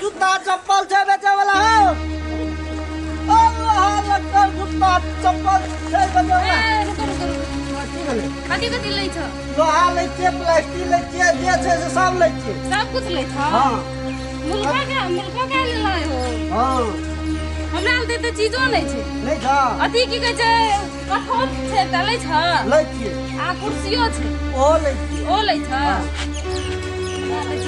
जूता चप्पल छै बेचे वाला हो। ओ लोहा लक्कड़ जूता चप्पल छै बेचे वाला। ए रुको रुको रुको, की भेलै? कथी कथी लै छ? लोहा लै छियै, प्लास्टिक लै छियै, जे छै से सब लै छियै। सब कुछ लै छ? हाँ। मुल्का के लेलै हो? हाँ। हमरा लग तऽ चीजो नहि छै। नहि छ? अथी की कहै छै, कठौत छै तऽ लै छ? लै छियै। आ कुर्सियो छै? ओहो लै छियै। ओ लै छ?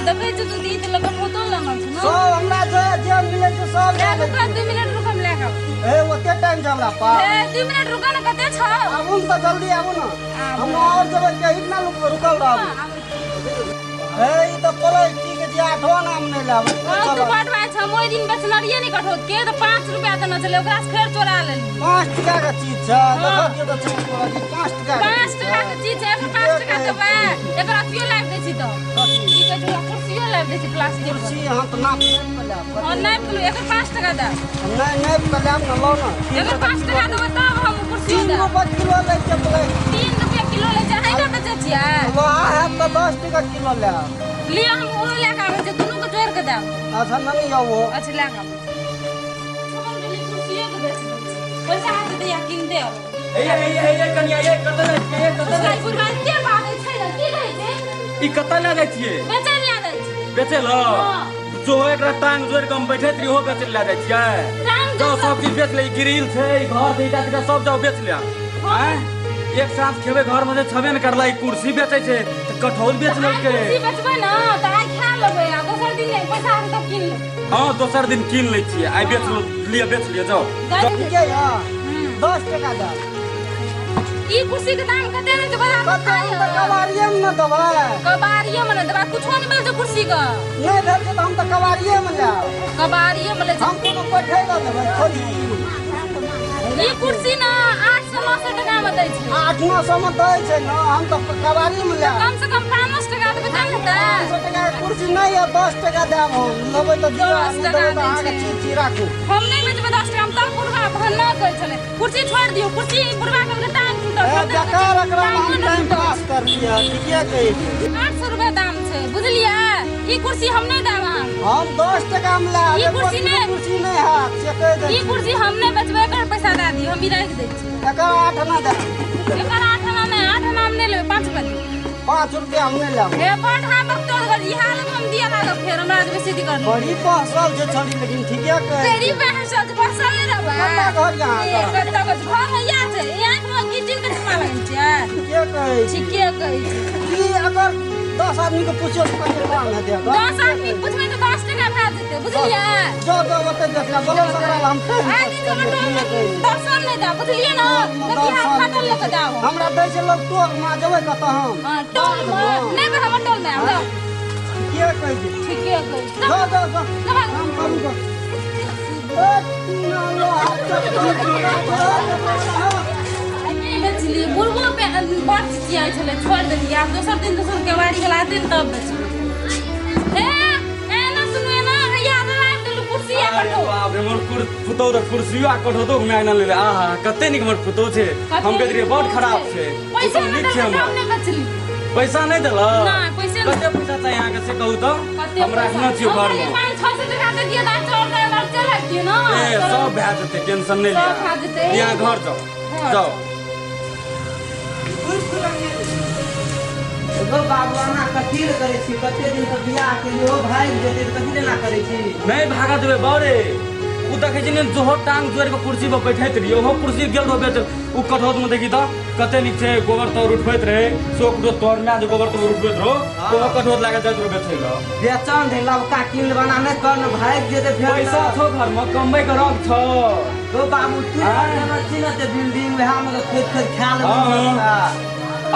देखै छी तू दीद लग कठौतो लेना छै ने? सब हमरा जे जे मिलै छै सब ए लए लै रुक, छियै। 2 मिनट रुक, हम लए के आबै। ए ओते टाइम छै हमरा पास? ए 2 मिनट रुक ने, कते छ? आबू ने तऽ जल्दी आबू ने, आबू। हम और जेबै कहीं ना रुकल रहब। ए ई तऽ प्लास्टिक जे आठो नाम नहि लेब। हाँ, तू बड बात छ। हम ओहि दिन बेचने रहियै ने कठौत के, तऽ 5 रुपया देने छलै, ओकरा से फेर चोरा लेलियै। 5 टका के चीज छै। हाँ। देखऽ दियौ तऽ छै 5 टका के। 5 टका के चीज छै, एकर 5 टका देबै, एकर अथियो लाबि दै छी तऽ कथी? की कहै छै, कुर्सियो लाबि दै छी प्लास्टिक के। कुर्सी अहाँ तऽ नाप नापि कऽ लेब। हाँ, नापि के एकर 5 टका देब। नहि, नापि कऽ लेब ने, लौ ने। एकर 5 टका देबै तब हम कुर्सियो 3 देब। रुपआ किलो लै छियै प्लास्टिक। 3 रुपया किलो लै छै, अहीं बेचै छियै? लोहा हैत तऽ 10 टका किलो लेब। लिअ, हम ओहो लए कऽ आबै छी, दुनू के जोड़ि कऽ देब। अच्छा, ननी आउ ओ। अच्छा, लए कऽ आबै छी। कुर्सियो के बेच दै छी, पैसा हेतै तऽ कीन देब। हे हे हे हे कनिया, ये कतऽ जाइ छियै? कतऽ जाइ बुढ़वा एते बाजै छै ने, की कहै छै? ई कतऽ लए जाइ छियै? बेचै लए जाइ छी। बेचै लए? हाँ। जो एकरा टांग जोड़ि कऽ हम बैठैत रही, ओहो बेचै लए जाइ छियै? टांग जाउ जोड़ि सब चीज बेच ले, ई ग्रिल छै, ई घर छै, ईटा तीटा सब जाउ बेच ले। आँय, एक साँझ खेबै घर में जे छबे ने करला, ई कुर्सी बेचै छै तऽ कठौल बेच आइ लेलकै। कुर्सी बेचबै ने तऽ आइ खा लेबै, आ दोसर दिन नहि पैसा हेतै तब कीन लेबै। हाँ, दोसर दिन कीन लै छियै, आइ बेच लिअ, बेच लिअ, जाउ। ठीके यऽ, 10 टका देब। ई कुर्सी के दाम कते रहै छै बाजार में? कते? हम तऽ कबाड़िए मे ने देबै। कबाड़िए मे ने देबै, कुछो नहि भेल छै कुर्सी के। नहि भेल छै तऽ हम तऽ कबाड़िए मे लेब। कबाड़िए मे लै छै। हम कोनो बैठै लए देबै थोड़ी। ई कुर्सी ने 800 900 टका मे दै छै। 800 900 मे दै छै ने, हम तऽ कबाड़ी मे लेब। कम से कम 500 टका देबै तब ने हेतै। 500 टका के कुर्सी नहि यऽ, 10 टका देब हम। लेबै तऽ दिअ, 10 नहि टका देबै तऽ दै अहाँके छै। चीज छी राखू। हम नहि बेचबै 10 टका मे, तब बुढ़वा भन्ना कहै छलै कुर्सी छोड़ि दियौ, कुर्सी बुढ़वा कहलकै टांग टूटल। ए बेकार एकरा मे हम टाइम पास करलियै, ठीके कहै छी। 800 रुपया दाम छै, बुझलियै? ई कुर्सी हम नहि देब अहाँके। हम 10 टका मे लेब। ई एको कुर्सी किलो नहि। कुर्सी नहि हैत से कहि दै ई छी। कुर्सी हम नहि बेचबै, एकर पैसा दए दियौ, हम ई राखि दै छी। एकर 8 आना देब। एकर 8 आना नहि, 8 आना हम नहि लेबै, 5 रुपया दियौ। 5 रुपया हम नहि लेब। हे बड हम बकतोर कर, इहा लग हम दिया लागब, फेर हमरा जे बेसी दिक्कत नहि। बड़ी पहसल छै छड़ी, लेकिन ठीके कहै तेरी छी। बहसल बहसल नहि रहबै। कतऽ घर यऽ अहाँके? कतऽ घर हैया छै, ई आँखि मे गिटिन के चश्मा लगेने छियै। ठीके कहै छी। ठीके कहै छी। ई अगर 10 आदमी के पुछियौ तऽ कते दाम हेतै एकर? 10 आदमी पुछबै तऽ 10 टका भए जेतै, बुझलियै? जाउ जाउ, ओतऽ देख लेब, बोलो सकरा हम टाइम आइ पास दिन हमर करलियै, टोल ठीके कहै छी। दर्शन नहि देब, बुझलियै ने? तऽ बिहार फाटल लऽ कऽ जाउ। हमरा दै छै लोग टोल मे, जेबै कतऽ हम? हाँ, टोल मे नहि, हमर टोल मे आब जाउ। ठीके कहै छी। ठीके कहै छी। जाउ जाउ जाउ, जाउ। काम करू जाउ। ए, टीना लोहा चप्पल जूता नहि बेचलियै, बुढ़बो पे बड़ चिचियाइ छलै, छोड़ि देलियै। आब दोसर दिन दोसर केवाड़ी वला हेतै ने तब बेचबै। हे एना सुनू, एना हैया राखि देलहुँ कुर्सी आ अरे कठौत। बाप रे, मोर पुतहु तऽ कुर्सियो आ कठौतो घुमा के लेले। आहा, कते नीक हमर पुतहु छै। हम कहैत रहियै बड खराब छै, पैसा पुतहु नहि नीक छै देलकै तब हमर। नहि बेचलियै। पैसा नहि देलक? नहि, पैसे नहि। कते पैसा चाही अहाँके से कहू तऽ? कते हम पैसा? राखने छियै हम घर कहलियै मे। 500-600 टका दे दिअ तऽ चाउर दालि आर चलि अबितियै ने। ए सब भए जेतै, टेंशन नहि सब लिअ। भए जेतै। यहाँ घर जाउ। घर जाउ। एगो बाबू, अहाँ कथी लए करै छी? कते दिन से बियाह केलियै, ओहो भागि जेतै तऽ कथी लए एना करै छी? नहि भागऽ देबै बौरे। ओ देखै छी ने, जोहो टांग जोड़ि कऽ कुर्सी पर बैठैत रहियै, ओहो कुर्सी गेल रहो बेच। ओ कठौत मे देखी तऽ कते नीक छै, गोबर तोबर उठबैत रहै, शोक उठो तोर माय जे गोबर तोबर उठबैत रहो, ओहो कठौत लए कऽ जाइत रहो बेचै लए। बेचन दे, लबका कीन लेबा, नहि कर ने, भागि जेतै फेर। पैसा छौ घर मे, कमबै के रंग छौ। गो बाबू, तू आँय? छी ने ते बिल्डिंग वएह मे खोदि खोदि खा लेबै। हाँ।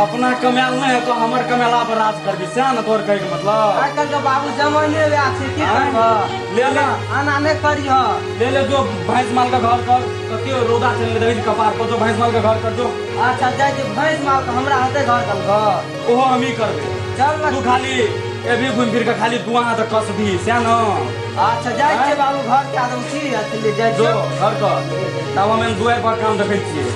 अपना कमायल नहि हेतौ, हमर कमेला पर राज करबी, सएह ने तोहर कहैके मतलब? आइ काल्हि के बाबू जमाने वएह छै, की आँय? करबह? ले ले। आना नहि करिह। ले ले, जो भैंस माल के घर कर, कते रौदा चलि देखै छी कपार पर, जो भैंस माल के घर कर जो। अच्छा, जाइ छी भैंस माल के, हमरा हेतै घर कल घर? ओहो हमही करबै। चल ने। तू खाली एभी घुमि फिर के खाली दुआ हाथ कसबी, सएह ने? अच्छा, जाइ छियै बाबू, घर के आदम की अथी जाइ जो छियै। घर कर, तब हम दुआरि पर काम देखै छियै।